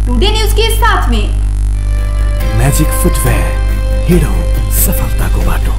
Today news के साथ में मैजिक फुटवेयर, हिड़ो सफलता को बाटो।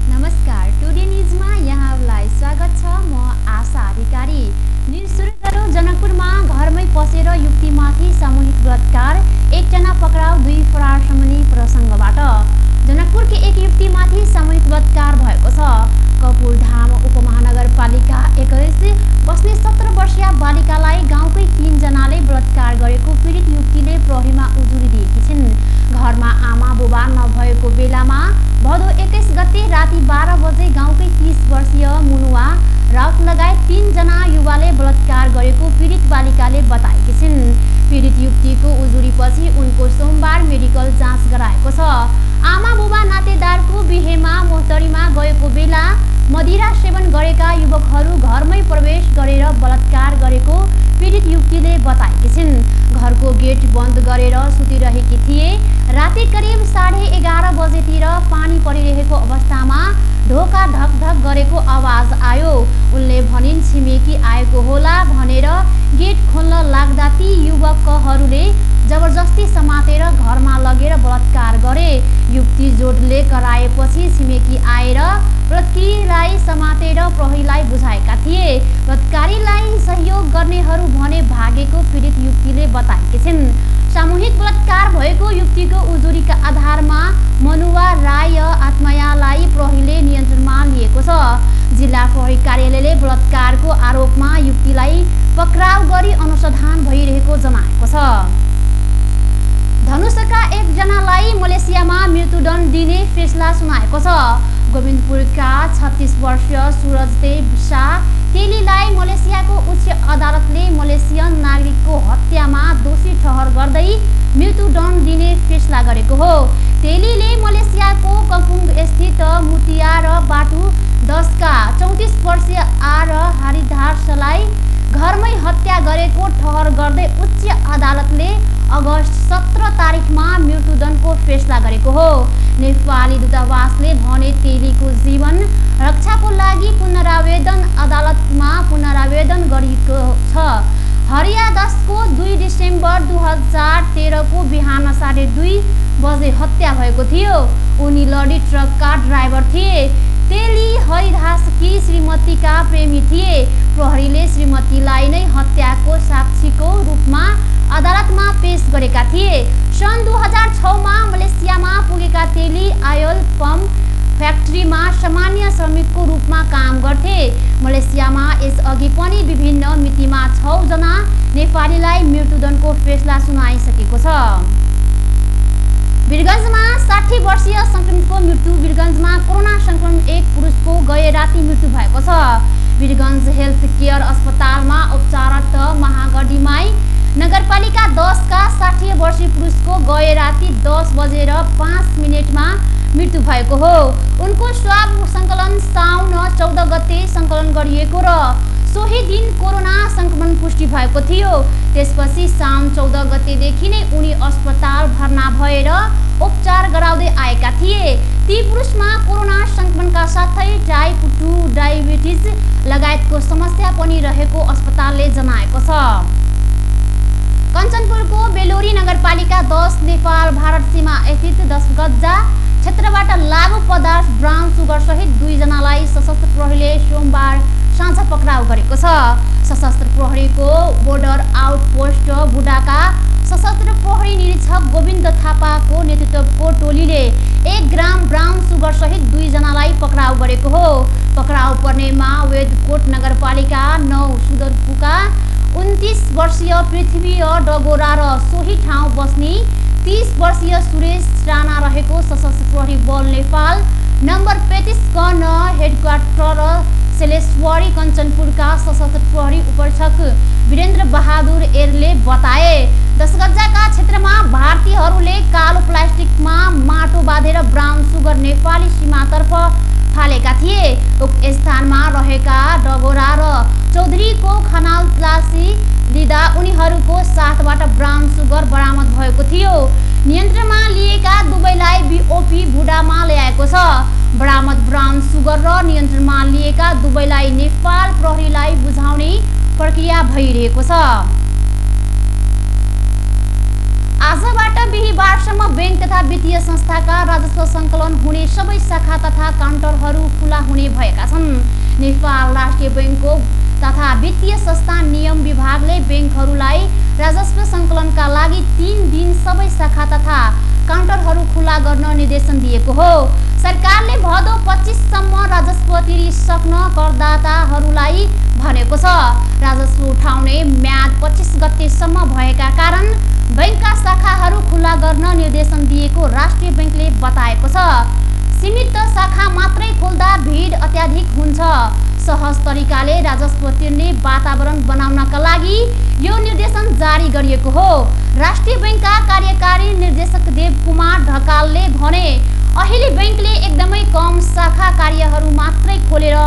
नमस्कार, टुडे न्यूजमा यहाँलाई स्वागत छ। म आशा अधिकारी। न्यूज सुरु गरौँ। जनकपुरमा घरमै पसेर युक्तिमाथि सामूहिक बलात्कार, एकजना पक्राउ, 2 फरार सम्बन्धी प्रसङ्गबाट। जनकपुरकी एक युक्तिमाथि सामूहिक बलात्कार भएको छ। कपुरधाम उपमहानगरपालिका 21 बस्ने 17 वर्षीय बालिकालाई गाउँकै 3 जनाले बलात्कार गरेको पीडित युक्तिले प्रहरीमा उजुरी दिएकी छिन्। घरमा आमा बुबा नभएको बेलामा भदौ 21 गते राति 12 बजे गाउँकै 30 वर्षीय मुनुवा राउत लगायत 3 जना युवाले बलात्कार गरेको पीडित बालिकाले बताएकी छिन्। पीडित युक्तिको उजुरीपछि उनको सोमबार मेडिकल जाँच गराएको छ। आमा बुबा नातेदारको बिहेमा मोहतरीमा गएको बेला मदिरा सेवन गरेका युवकहरू घरमै प्रवेश गरेर बलात्कार गरेको पीडित युक्तिले बताएकी छिन्। घरको गेट बन्द गरेर सुतिरहेकी थिए। राति करिब 11:30 बजेतिर पानी परिरहेको अवस्थामा ढोका ढकढक गरेको आवाज आयो। उनले भनिन् छिमेकी आएको होला भनेर गेट खोल्न लाग्दा ती युवकहरूले जबरजस्ती समातेर घरमा लगेर बलात्कार गरे। युक्ति जोडले कराएपछि छिमेकी आएर बलात्कारीलाई समातेर प्रहरीलाई बुझाएका थिए। बलात्कारीलाई सहयोग गर्नेहरू भने भागेको पीडित युक्तिले बताएकी छिन्। सामूहिक बलात्कार भएको युक्तिको उजुरीका आधारमा मनुवा राय आत्मायालाई प्रहरीले नियन्त्रणमा लिएको छ। जिल्ला प्रहरी कार्यालयले बलात्कारको आरोपमा युक्तिलाई पक्राउ गरी अनुसन्धान भइरहेको जनाएको छ। धनुषका एकजनालाई मलेसियामा मृत्युदण्ड दिने फैसला सुनाएको छ। गोविन्दपुरका 36 वर्षीय सूरजदेव शाह तेलीलाई मलेसियाको उच्च अदालतले मलेसियन नागरिकको हत्यामा दोषी ठहर गर्दै मृत्युदण्ड दिने फैसला गरेको हो। तेलीले मलेसियाको कपुङ स्थित मुतियार बाटु 10 का 34 वर्षीय आर हरिदासलाई घरमै हत्या गरेको ठहर गर्दै उच्च अदालतले अगस्त 17 तारिखमा मृत्युदण्डको फैसला गरेको हो। नेपाली दूतावासले भने तेलीको जीवन रक्षाको लागि पुनरावेदन अदालतमा पुनरावेदन गरिएको छ। हरिदासको 2 डिसेम्बर 2013 को बिहान 2:30 बजे हत्या भएको थियो। उनी लडी ट्रकका ड्राइभर थिए। तेली हरिदासकी श्रीमतीका प्रेमी थिए। प्रहरीले श्रीमतीलाई नै हत्याको साक्षीको रूपमा अदालतमा पेश गरेका थिए। सन् 2006 मा मलेसियामा पुगेका तेली आयल पम्प फ्याक्ट्रीमा सामान्य श्रमिकको रूपमा काम गर्थे। मलेसियामा यसअघि पनि विभिन्न मितिमा 6 जना नेपालीलाई मृत्युदण्डको फैसला सुनाइसकेको छ। वीरगञ्जमा 60 वर्षीय संक्रमितको मृत्यु। वीरगञ्जमा कोरोना संक्रमित एक पुरुषको गए राति मृत्यु भएको छ। वीरगञ्ज हेल्थ केयर अस्पतालमा उपचाररत महागढीमाई नगरपालिका 10 का 60 वर्षीय पुरुषको गए राति 10:05 मा मृत्यु भएको हो। उनको स्वाब सङ्कलन साउन 14 गते सङ्कलन गरिएको र सोही दिन कोरोना संक्रमण पुष्टि भएको थियो। त्यसपछि साउन 14 गतेदेखि नै उनी अस्पताल भर्ना भएर उपचार गराउँदै आएका थिए। ती पुरुषमा कोरोना संक्रमणका साथै टाइप 2 डायबिटिज लगायतको समस्या पनि रहेको अस्पतालले जनाएको छ। कञ्चनपुरको बेलोरी नगरपालिका 10 नेपाल भारत सीमा स्थित 10 गज्जा क्षेत्रबाट लागु पदार्थ ब्राउन सुगर सहित 2 जनालाई सशस्त्र प्रहरीले सोमबार साँझ पक्राउ गरेको छ। सशस्त्र प्रहरीको बोर्डर आउटपोस्ट बुढाका सशस्त्र प्रहरी निरीक्षक गोविन्द थापाको नेतृत्वको टोलीले 1 ग्राम ब्राउन सुगर सहित 2 जनालाई पक्राउ गरेको हो। पक्राउ पर्नेमा वेदकोट नगरपालिका 9 सुदरपुका 29 वर्षीय पृथ्वी डगोरा र सोही ठाउँ बस्ने 30 वर्षीय सुरेश राणा रहेको सशस्त्र प्रहरी बल नेपाल नम्बर 35 गण हेडक्वार्टर सेलेश्वरी कञ्चनपुरका सशस्त्र प्रहरी उपरीक्षक वीरेन्द्र बहादुर एरले बताए। 10 गज्जाका क्षेत्रमा भारतीयहरूले कालो प्लास्टिकमा माटो बाँधेर ब्राउन सुगर नेपाली सीमातर्फ फालेका थिए। उक्त स्थानमा रहेका डगोरा र चौधरीको खनाल तलासी लिँदा उनीहरूको 7बाट ब्राउन सुगर बरामद भएको थियो। नियन्त्रणमा लिएका दुवैलाई बिओपी बुडामा ल्याएको छ। बरामद ब्राउन सुगर र नियन्त्रणमा लिएका दुवैलाई नेपाल प्रहरीलाई बुझाउने प्रक्रिया भइरहेको छ। आजबाट बिहीबारसम्म बैंक तथा वित्तीय संस्थाका राजस्व सङ्कलन हुने सबै शाखा तथा काउन्टरहरू खुला हुने भएका छन्। नेपाल राष्ट्रिय बैंकको तथा वित्तीय संस्था नियम विभागले बैंकहरूलाई राजस्व सङ्कलनका लागि 3 दिन सबै शाखा तथा काउन्टरहरू खुला गर्न निर्देशन दिएको हो। सरकारले भदौ 25 सम्म राजस्व तिरिसक्न करदाताहरूलाई भनेको छ। राजस्व उठाउने म्याद 25 गतेसम्म भएका कारण बैंकका शाखाहरू खुला गर्न निर्देशन दिएको राष्ट्रिय बैंकले बताएको छ। सीमित शाखा मात्रै खोल्दा भिड अत्याधिक हुन्छ। सहज तरिकाले राजस्व तिर्ने वातावरण बनाउनका लागि यो निर्देशन जारी गरिएको हो। राष्ट्रिय बैंकका कार्यकारी निर्देशक देव कुमार ढकालले भने अहिले बैंकले एकदमै कम शाखा कार्यहरू मात्रै खोलेर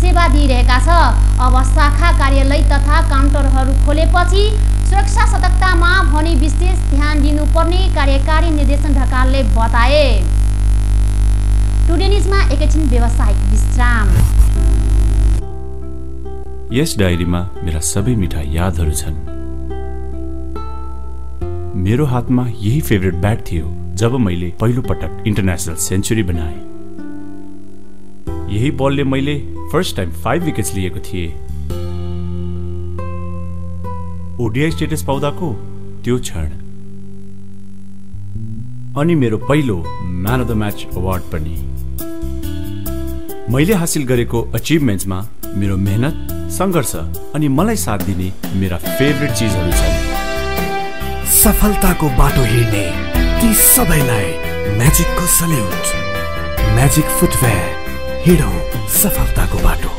सेवा दिइरहेका छ। अब शाखा कार्यालय तथा काउन्टरहरू खोलेपछि सुरक्षा सतर्कतामा भने विशेष ध्यान दिनुपर्ने कार्यकारी निर्देशन ढकालले बताए। टुडे न्युजमा एकैछिन व्यावसायिक विश्राम। यस डायरीमा मेरा सबै मिठा यादहरू छन्। मेरो हातमा यही फेभरेट ब्याट थियो जब मैले पहिलो पटक इन्टरनेसनल सेन्चुरी बनाए। यही बलले मैले फर्स्ट टाइम 5 विकेट्स लिएको थिएँ। ओडिआई स्टेटस पाउँदाको त्यो क्षण अनि मेरो पहिलो man of the match award पनि। मैले हासिल गरेको अचिभमेन्ट्समा मेरो मेहनत, संघर्ष अनि मलाई साथ दिने मेरा फेभरेट चीजहरू छन्। सफलताको बाटो हिँड्ने ती सबैलाई म्याजिकको सल्युट। म्याजिक फुटवेयर, हिँडौँ सफलताको बाटो।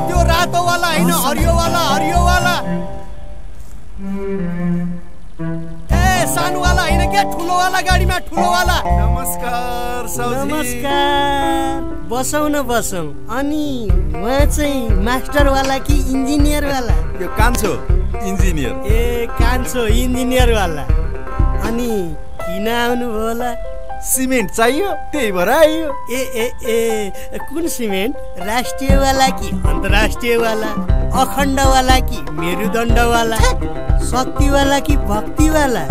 त्यो रातो वाला हैन, हरियो वाला, हरियो वाला। सानो वाला हैन क्या, ठुलो वाला गाडीमा ठुलो वाला। नमस्कार साउजी। नमस्कार। बसौँ न बसौँ। अनि उहाँ चाहिँ मास्टर वाला कि इन्जिनियर वाला? यो कान्छो इन्जिनियर। ए कान्छो इन्जिनियर वाला। अनि किन आउनु भयो होला? सिमेन्ट चाहियो त्यही भएर आइयो। ए ए ए कुन सिमेन्ट? राष्ट्रिय वाला कि अन्तर्राष्ट्रिय वाला? अखण्ड वाला कि मेरुदण्ड वाला? शक्ति वाला कि भक्ति वाला?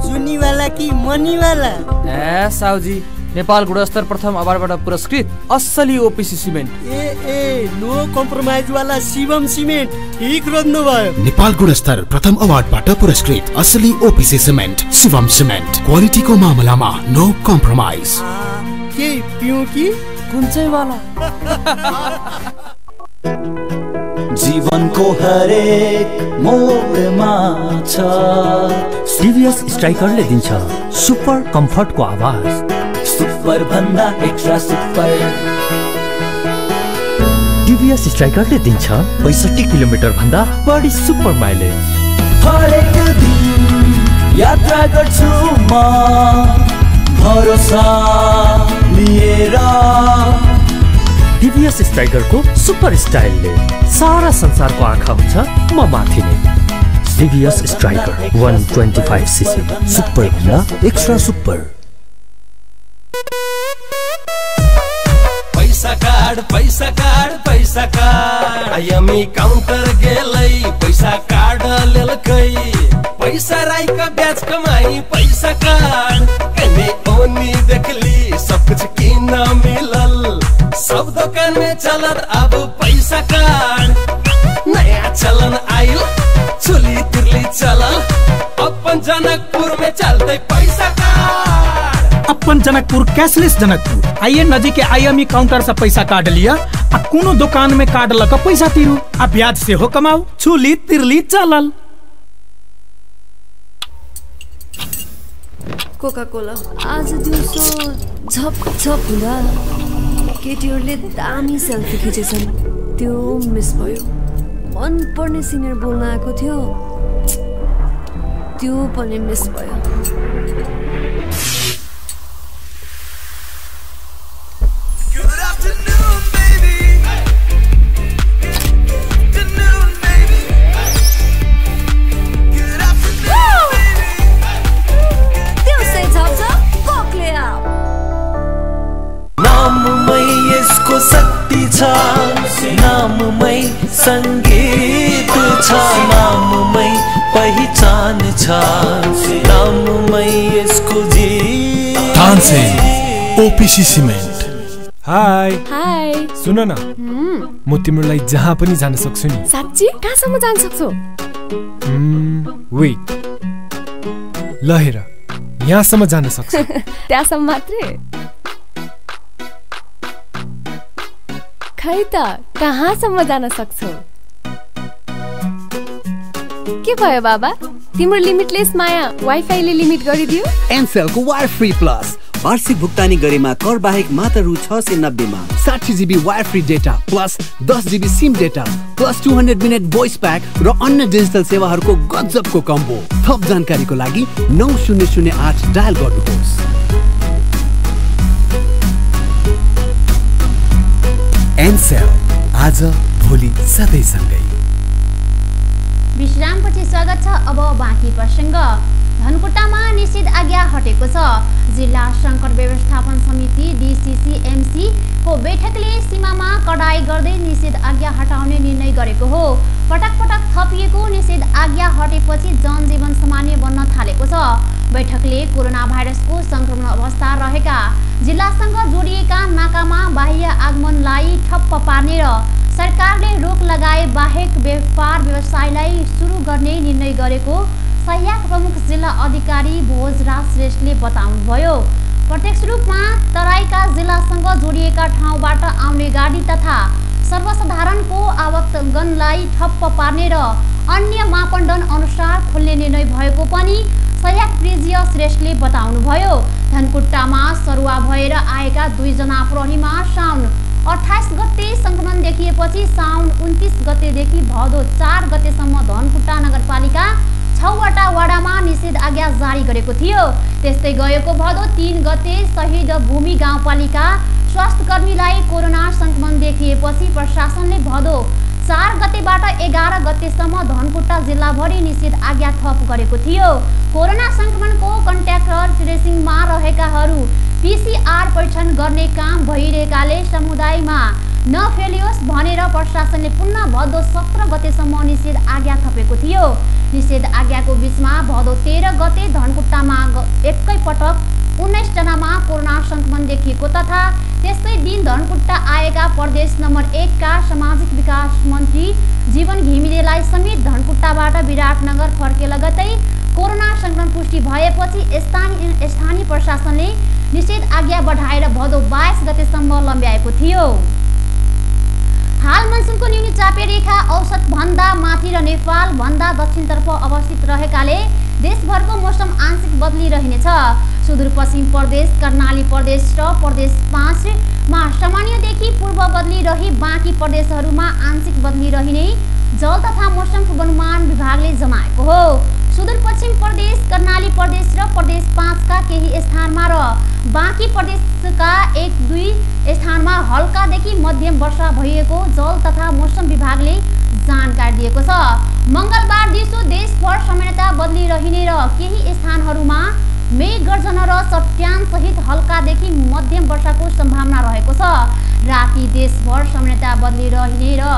जुनी वाला कि मनी वाला? ए साउजी, नेपाल गुणस्तर प्रथम अवार्डबाट पुरस्कृत असली ओपिसी सिमेन्ट। ए नो कम्प्रोमाइज वाला शिवम सिमेन्ट। ठीक रोज्नु भयो। नेपाल गुणस्तर प्रथम अवार्डबाट पुरस्कृत असली ओपिसी सिमेन्ट शिवम सिमेन्ट। क्वालिटीको मामलामा नो कम्प्रोमाइज। के पिउँ कि कुन चाहिँ वाला? जीवनको हरेक मोडमा छ टिभीएस स्ट्राइकरले दिन्छ सुपर कम्फर्टको आवाज। सुपर भन्दा एक्स्ट्रा सुपर। टिभीएस स्ट्राइकरले दिन्छ 65 किलोमिटर भन्दा बढी सुपर माइलेज। हरेक दिन यात्रा गर्छु म भरोसा लिएर। टिभीएस स्ट्राइकरको सुपर स्टाइलले सारा संसारको आँखा हुन्छ म माथि नै। टिभीएस स्ट्राइकर 125cc सुपर भन्दा एक्स्ट्रा सुपर। पैसा कार्ड पैसा कार्ड पैसा कार्ड आइएमई काउन्टर गेलै पैसा कार्ड लेलकै। पैसा राईका ब्याज कमाई पैसा कार्ड कने ओनी देखली सब कुछ किन मिलल। सब दुकान में चलत अब पैसा कार्ड। नया चलन आइल चोली तिरली चलल। अपन जनकपुर में चलते पैसा कार्ड। अपन जनकपुर कैशलेस जनकपुर। आइए नजीक के आईएमई काउंटर से पैसा काट लिया आ कोनो दुकान में काट लगा पैसा तिरू आ ब्याज से हो कमाऊ। चोली तिरली चलल। कोका कोला आज दिउँसो झप झप हुँदा केटीहरूले दामी सेल्फी खिचेछन्। त्यो मिस भयो। मन पर्ने सिङ्गर बोल्न आएको थियो, त्यो पनि मिस भयो। संगीत छ नाममै पहिचान छ नाममै यसको जीत तानसेन ओपीसी सिमेन्ट। हाय हाय सुन न म तिम्रो लागि जहाँ पनि जान सक्छु नि। साच्ची कहाँसम्म जान सक्छौ? वेट ल हेर यहाँसम्म जान सक्छु। त्यहाँसम्म मात्रै? खै त कहाँसम्म जान सक्छौ? के भयो बाबा तिम्रो लिमिटलेस माया वाइफाईले लिमिट गरिदियो? एनसेलको वायर फ्री प्लस वार्षिक भुक्तानी गरेमा कर बाहेक मात्र रु 690 मा 60 GB wire free data plus 10 GB SIM data plus 200 minute voice pack र अन्य डिजिटल सेवाहरूको गजबको कम्बो। थप जानकारीको लागि 9008 डायल गर्नुहोस्। एनसेल आज भोलि सधैँ सँगै। विश्रामपछि स्वागत छ। अब बाँकी प्रसङ्ग। धनकुटामा निषेध आज्ञा हटेको छ। जिल्ला सङ्कट व्यवस्थापन समिति DCCMC को बैठकले सीमामा कडाई गर्दै निषेध आज्ञा हटाउने निर्णय गरेको हो। पटक पटक थपिएको निषेध आज्ञा हटेपछि जनजीवन सामान्य बन्न थालेको छ। बैठकले कोरोना भाइरसको संक्रमण अवस्था रहेका जिल्लासँग जोडिएका नाकामा बाह्य आगमनलाई ठप्प पार्ने र सरकारले रोक लगाए बाहेक व्यापार व्यवसायलाई सुरु गर्ने निर्णय गरेको सहायक प्रमुख जिल्ला अधिकारी भोजराज श्रेष्ठले बताउनुभयो। प्रत्यक्ष रूपमा तराईका जिल्लासँग जोडिएका ठाउँबाट आउने गाडी तथा सर्वसाधारणको आवागमनलाई ठप्प पार्ने र अन्य मापदण्ड अनुसार खोल्ने निर्णय भएको पनि सहायक प्रिजिय श्रेष्ठले बताउनुभयो। धनकुटामा सरुवा भएर आएका 2 जना प्रहरीमा साउन 28 गते संक्रमण देखिएपछि साउन 29 गतेदेखि भदौ 4 गतेसम्म धनकुटा नगरपालिका 6 वटा वडामा निषेध आज्ञा जारी गरेको थियो। त्यस्तै गएको भदौ 3 गते शहीद भूमि गाउँपालिका स्वास्थ्यकर्मीलाई कोरोना संक्रमण देखिएपछि प्रशासनले भदौ 4 गतेबाट 11 गतेसम्म धनकुटा जिल्लाभरि निषेध आज्ञा थप गरेको थियो। कोरोना संक्रमणको कन्ट्याक्ट ट्रेसिङमा रहेकाहरू PCR परीक्षण गर्ने काम भइरहेकाले समुदायमा नफैलियोस् भनेर प्रशासनले पुनः भदौ 17 गतेसम्म निषेध आज्ञा थपेको थियो। निषेध आज्ञाको बीचमा भदौ 13 गते धनकुटामा एकैपटक 19 जनामा कोरोना संक्रमण देखिएको तथा त्यस्तै दिन धनकुटा आएका प्रदेश नम्बर 1 का सामाजिक विकास मन्त्री जीवन घिमिरेलाई समेत धनकुटाबाट विराटनगर फर्के लगतै कोरोना संक्रमण पुष्टि भएपछि स्थानीय प्रशासनले निषेध आज्ञा बढाएर भदौ 22 गतेसम्म लम्ब्याएको थियो। हाल मनसुनको न्यूनी चापे रेखा औसत भन्दा माथि र नेपाल भन्दा दक्षिणतर्फ अवस्थित रहेकाले देशभरको मौसम आंशिक बदली रहनेछ। सुदूरपश्चिम प्रदेश कर्णाली प्रदेश र प्रदेश 5 मा सामान्यदेखि पूर्व बदली रही बाँकी प्रदेशहरूमा आंशिक बदली रहिने जल तथा मौसम पूर्वानुमान विभागले जनाएको हो। सुदूरपश्चिम प्रदेश कर्णाली प्रदेश र प्रदेश 5 का केही स्थानमा र बाँकी प्रदेशका 1-2 स्थानमा हल्कादेखि मध्यम वर्षा भइएको जल तथा मौसम विभागले जानकारी दिएको छ। मंगलबार दिउँसो देशभर सामान्यता बदली रहने र केही स्थानहरूमा मेघ गर्जन र चट्यान सहित हल्कादेखि मध्यम वर्षाको सम्भावना रहेको छ। राति देशभर सामान्यता बदली रहने र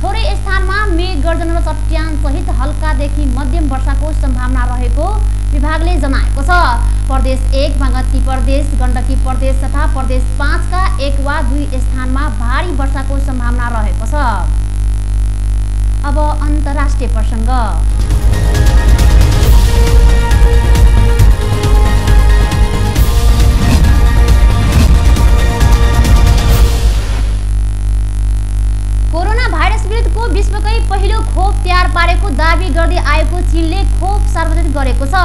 थोरै स्थानमा मेघ गर्जन र चट्यान सहित हल्कादेखि मध्यम वर्षाको सम्भावना रहेको विभागले जनाएको छ। प्रदेश 1 बागमती प्रदेश गण्डकी प्रदेश तथा प्रदेश 5 का 1 वा 2 स्थानमा भारी वर्षाको सम्भावना रहेको छ। अब अन्तर्राष्ट्रिय प्रसङ्ग। कोरोना भाइरस विरुद्धको विश्वकै पहिलो खोप तयार पारेको दाबी गर्दै आएको चीनले खोप सार्वजनिक गरेको छ।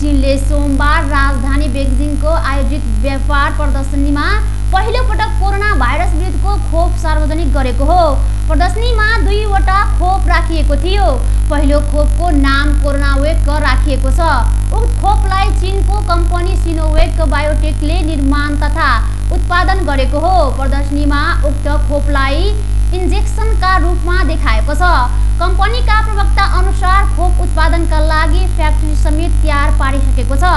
चीनले सोमबार राजधानी बेजिङको आयोजित व्यापार प्रदर्शनीमा पहिलो पटक कोरोना भाइरस विरुद्धको खोप सार्वजनिक गरेको हो। प्रदर्शनीमा 2 वटा खोप राखिएको थियो। पहिलो खोपको नाम कोरोनावेक राखिएको छ। उक्त खोपलाई चीनको कम्पनी सिनोवेक बायोटेकले निर्माण तथा उत्पादन गरेको हो। प्रदर्शनीमा उक्त खोपलाई इन्जेक्सनका रूपमा देखाएको छ। कम्पनीका प्रवक्ता अनुसार खोप उत्पादनका लागि फ्याक्ट्री समेत तयार पारिसकेको छ।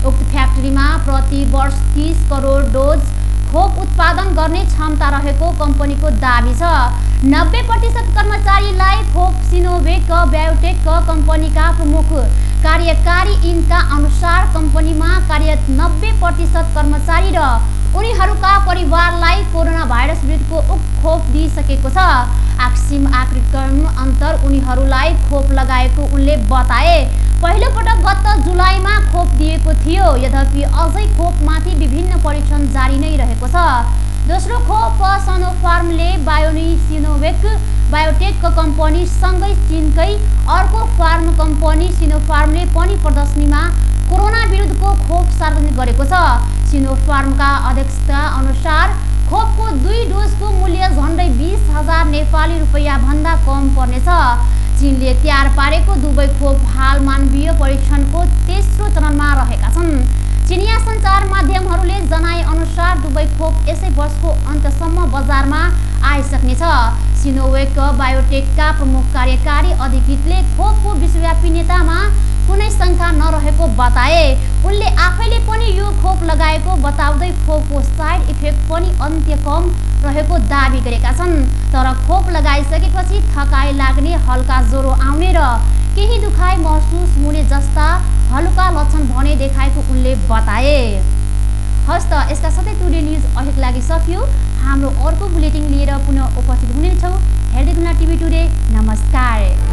उक्त फ्याक्ट्रीमा प्रति वर्ष 30 करोड डोज खोप उत्पादन गर्ने क्षमता रहेको कम्पनीको दाबी छ। 90% कर्मचारीलाई खोप सिनोभेक बायोटेक कम्पनीका प्रमुख कार्यकारी इनका अनुसार कम्पनीमा कार्यरत 90% कर्मचारी र उनीहरूका परिवारलाई कोरोना भाइरस विरुद्धको खोप दिइसकेको छ। आक्सिम आक्रिकम अन्तर उनीहरूलाई खोप लगाएको उनले बताए। पहिलो पटक गत जुलाईमा खोप दिएको थियो। यद्यपि अझै खोपमाथि विभिन्न परीक्षण जारी नै रहेको छ। दोस्रो खोप सिनोफार्मले सिनोभेक बायोटेक कम्पनी सँगै चीनकै अर्को फार्म कम्पनी सिनोफार्मले पनि प्रदर्शनीमा कोरोना विरुद्धको खोप सार्वजनिक गरेको छ। सिनोफार्मका अध्यक्षता अनुसार खोपको 2 डोजको मूल्य झन्डै 20,000 नेपाली रुपैयाँ भन्दा कम पर्नेछ। चीनले तयार पारेको दुवै खोप हाल मानवीय परीक्षणको तेस्रो चरणमा रहेका छन्। चिनिया सञ्चार माध्यमहरूले जनाए अनुसार दुवै खोप यसै वर्षको अन्तसम्म बजारमा आइसक्नेछ। सिनोभेक बायोटेकका प्रमुख कार्यकारी अधिकृतले खोपको विश्वव्यापीतामा कुनै शङ्का नरहेको बताए। उनले आफैले पनि यो खोप लगाएको बताउँदै खोपको साइड इफेक्ट पनि अन्त्य कम रहेको दाबी गरेका छन्। तर खोप लगाइसकेपछि थकाइ लाग्ने, हल्का ज्वरो आउने र केही दुखाइ महसुस हुने जस्ता हल्का लक्षण भने देखाएको उनले बताए। हस् त यसका साथै टुडे न्युज अहिलेको लागि सकियो। हाम्रो अर्को बुलेटिन लिएर पुनः उपस्थित हुनेछौँ। हेर्दै गर्नु टिभी टुडे। नमस्कार।